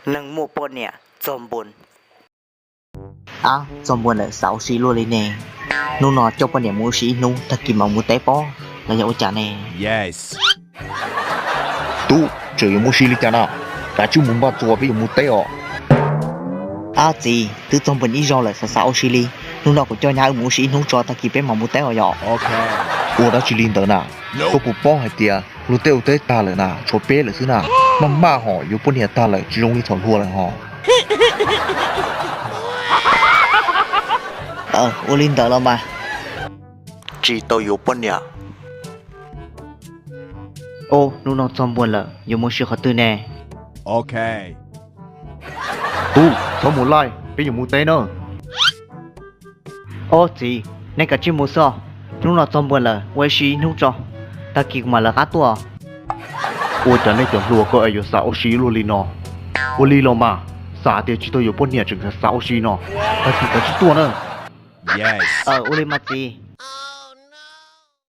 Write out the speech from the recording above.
Neeg muaj poj niam txog npua. Ab, txog npua lawm xav ua si luaj li ne. Hnub no coj poj niam mus ua si ib hnub, tag kis mam mus teb pob los yog ua cas ne? Tub, tseem yuav mus ua si li cas na? Kav tsij mus npaj txuas peb yuav mus teb os. Ab txiv, twb txog npua ib zaug lawm xav xav ua si li. Hnub no kuv coj nyab wb mus ua si ib hnub tso, tag kis peb mam mus teb os yom. Ua dab tsi li ntawd na? Koj puas paub hais tias luag tej ua teb tag lawm na tshuav peb lawm xwb na. Maj maj hos yuav poj niam tag lawm tsis zoo li thaum hluas lawm hos. Ua li ntawd los mas. Tsis tau yuav poj niam. Ub, hnub no txog npua lawm yuav mus ua si qhov twg ne? Tub, txhob mus laij, peb yuav mus teb na. Ob txiv, nej kav tsij mus xwb os. Hnub no txog npua lawm ua si ib hnub tso, tag kis kuv mam lawv qab tuaj. Ua cas nej cov hluas ko es yuav xav ua si luaj li no? Ua li los mas, xav tias tsis tau yuav poj niam tseem xav ua si no. Tag kis kav tsij tuaj na. Ua li mas txiv.